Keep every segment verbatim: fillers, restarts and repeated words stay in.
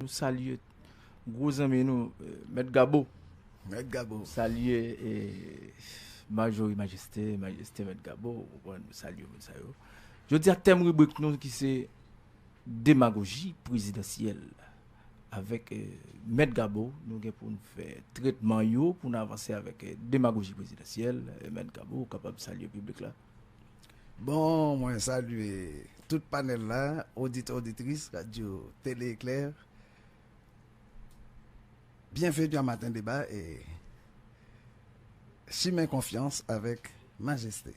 Nou salye gwo zanmi nou, eh, Mèt Gabo. Mèt Gabo. Salye eh, Majori Majeste, Majeste Mèt Gabo, ou konprann, nou salye moun sa yo. Jodi a tèm ribrik nou ki se demagoji prezidansyèl. Avèk eh, Mèt Gabo, nou gen pou n fè tretman yo pou n avanse avèk eh, demagoji prezidansyèl. Eh, Mèt Gabo, ou kapab salye piblik la. Bon, mwen salye tout panèl la, oditè, oditris, Radyo Tele Eklè. Byenveni a Maten Deba e Chimen Konfyans avèk Majeste.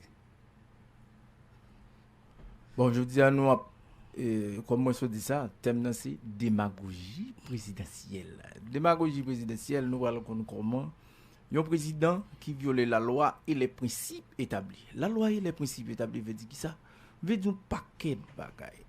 Bon, jodi a nou ap, eh, kòm mwen sot di sa, tèm nan se demagoji prezidansyèl. Demagoji prezidansyèl, nou pral konn kòman yon prezidan ki vyole lalwa e lè prensip etabli. Lalwa e lè prensip etabli vle di kisa? Vle di yon pakèt bagay.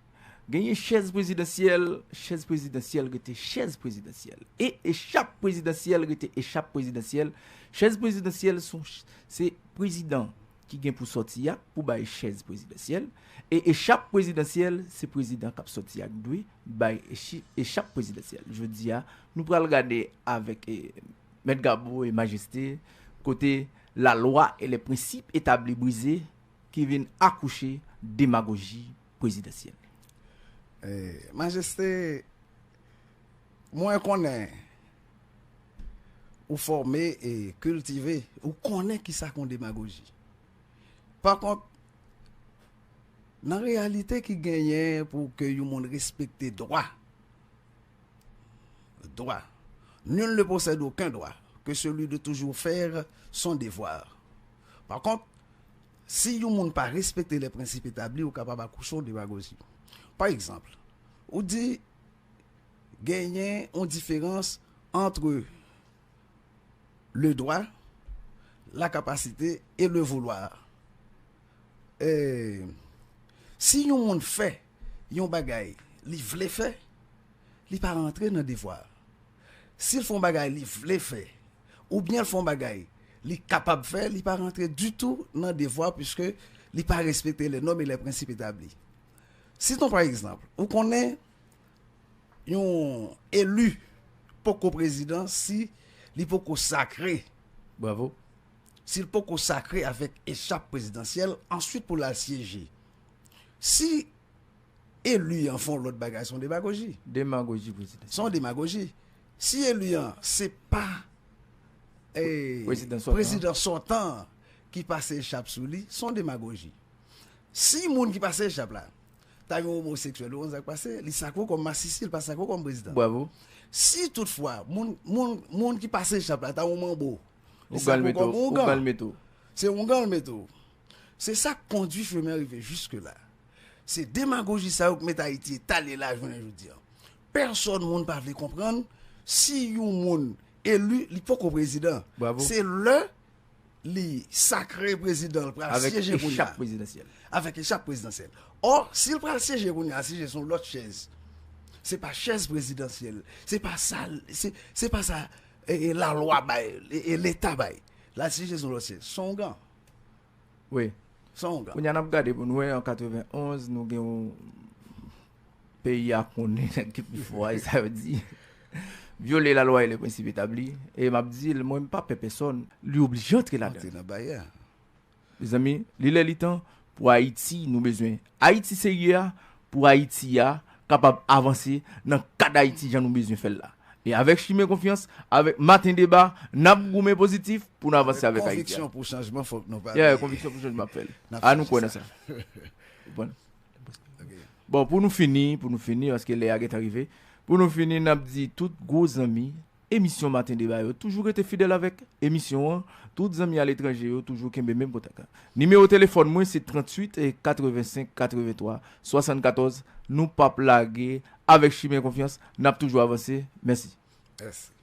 Genyen chèz prezidansyèl, chèz prezidansyèl rete chèz prezidansyèl. E echap prezidansyèl rete echap prezidansyèl. Chèz prezidansyèl se prezidan ki gen pou sòti a pou bay chèz prezidansyèl. E echap prezidansyèl se prezidan k ap sòti a k dwe bay echap prezidansyèl. Jodi a, nou pral gade avèk eh, Mèt Gabo e Majeste kote lalwa e lè prensip etabli brize ki vin akouche demagoji prezidansyèl. Eh, Majeste, mwen konnen ou fòme e kiltive, ou konnen ki sa k yon demagoji. Pa kont, nan reyalite ki genyen pou ke yon moun respekte dwa, dwa, nul ne possède aucun droit que celui de toujours faire son devoir. Pa kont, si yon moun pa respekte lè prensip etabli, ou kapab akouche yon demagoji. Pa egzanp, ou di genyen yon diferans antre le droit, la capacité et le vouloir. Eh, si yon moun fè yon bagay li vle fè, li pa rantre nan devwa. Si l fè yon bagay li vle fè, oubyen l fè yon bagay li kapab fè, li pa rantre ditou nan devwa, piske li pa respekte les normes et les principes établis. Siton, pa egzanp, ou konnen yon eli poko prezidan si li poko sakre. Bravo. Si l poko sakre avèk echap prezidansyèl, answit pou l al syeje. Si eli an fè yon lòt bagay, se yon demagoji. Demagoji prezidansyèl. Se yon demagoji. Si eli an se pa eh, Prezidan sòtan. Prezidan sòtan ki pase echap sou li, se yon demagoji. Si moun ki pase echap la ta yon omoseksyèl, ou konn sa k pase, li sakre w kòm masisi, li pa sakre w kòm prezidan. Bravo. Si toutfwa moun, moun, moun ki pase echap la ta yon manbo, li Ougan l sakre w mete kòm w. ougan. Ougan l mete w. Se ougan l mete w. Se sa k kondwi Fimen rive jiske la. Se demagoji sa yo k mete Ayiti etale la jounen jodi a. Pèsòn moun pa vle konprann si yon moun eli, li poko prezidan. Bravo. Se lè li sakre prezidan, l pral Avèk syeje kounye a. Echap prezidansyèl. Avèk echap prezidansyèl. Ò, si l pral syeje kounye a, syeje sou lòt chèz. Se pa chèz prezidansyèl. Se pa sa, se, se pa sa e, e lalwa bay, e, e leta bay. La syeje sou lòt chèz. Se yon ougan. Wi. Se yon ougan. Kounye a n ap gade pou nou wè an katrevenn onz, nou gen yon peyi a konnen nèg ki pi fò a, e sa yo di. Vyole lalwa e le prensip etabli. E m ap di l, mwen m pa pè pèsòn, li oblije antre ladan. Antre nan bayè. Mezanmi, li lè li tan pou Ayiti nou bezwen. Ayiti serye a, pou Ayiti a kapab avanse nan kad Ayiti jan nou bezwen fè l la. E avèk Chimen Konfyans, avèk Maten Deba, n ap goumen pozitif pou n avanse avèk Ayiti a. Konviksyon pou chanjman, fòk nou pa Yeah, bliye. Konviksyon pou chanjman ap fè l. N ap A nou chache kwè nan sa. Sa. Bon. Ok. Bon, pou nou fini, pou nou fini, paske lè a gentan rive. Pou nou fini, n ap di tout gwo zanmi emisyon Maten Deba yo, toujou rete fidèl avèk emisyon an. Tout zanmi aletranje yo, toujou kenbe menm kontak la. Nimewo telefòn mwen, se tranntuit, katrevensenk, katrevenntwa, swasannkatòz. Nou p ap lage avèk Chimen Konfyans. N ap toujou avanse. Mèsi. Mèsi.